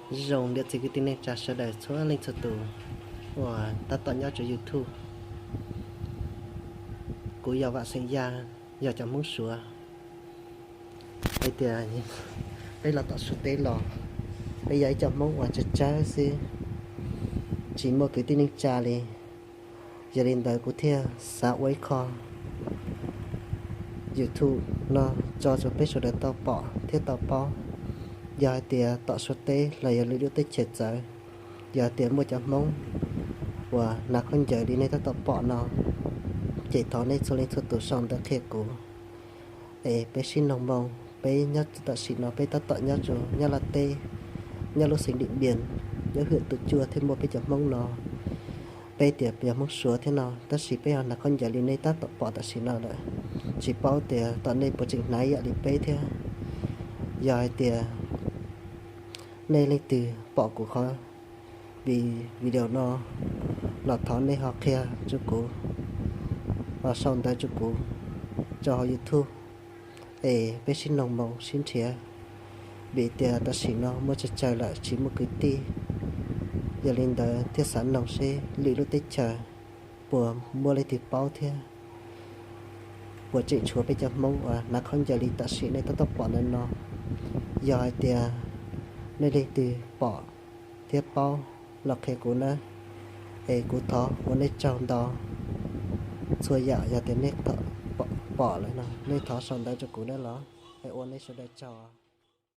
Zoo niam txiv kwv tij neej tsa sawv daws txhua leej txhua tus uas tab tom nyob rau YouTube. Kuv yog Vam Xeem Yaj, yog cov Hmoob Suav. Hais tias peb los tom Suav teb los, peb yog ib cov Hmoob uas tsawg tsawg xwb, tsis muaj kwv tij neej tsa li. Yog li ntawd kuv thiaj xav ua ib qho YouTube no tso rau peb sawv daws tau pom thiab tau paub. Yog hais tias tom Suav teb los yog lwm lub teb chaws txawv, yog hais tias muaj cov Hmoob uas hnav khaub ncaws li nej tab tom pom no, ces thov nej txhua leej txhua tus sau ntawv qhia kuv, es peb sib noog moo. Peb nyob tam sim no peb tab tom nyob rau Nyab Laj teb, nyob lub xeev Dim Npias, nyob hwm Tus Cuaj thiab muaj peb cov Hmoob no. Peb tias yog Hmoob Suav thiab no, tab sis peb ho hnav khaub ncaws li nej tab tom pom tam sim no lawm. Tsis paub tias tom nej puas tseem hnav ib yam li peb thiab. Yog hais tias nej leej twg pom kuv qhov vi- video no los thov nej ho qhia rau kuv, los sau ntawv rau kuv tso hauv YouTube, es peb sib noog moo sib nrhiav. Vim tias tam sim no muaj tsawg tsawg lawm tsis muaj kwv tij, yog li ntawd thiaj xav noog seb lwm lub teb chaws puas muaj leej twg paub thiab puas tseem tshuav peb cov Hmoob uas hnav khaub ncaws li tam sim nej tab tom pom ntawm no. Yog hais tias nej leej twg pom thiab paub los qhia kuv nawb, es kuv thov ua nej tsaug ntau. Txhua yam yog tias nej pom lawm no nej thov sau ntawv rau kuv nawb los, es ua nej sawv daws tsaug.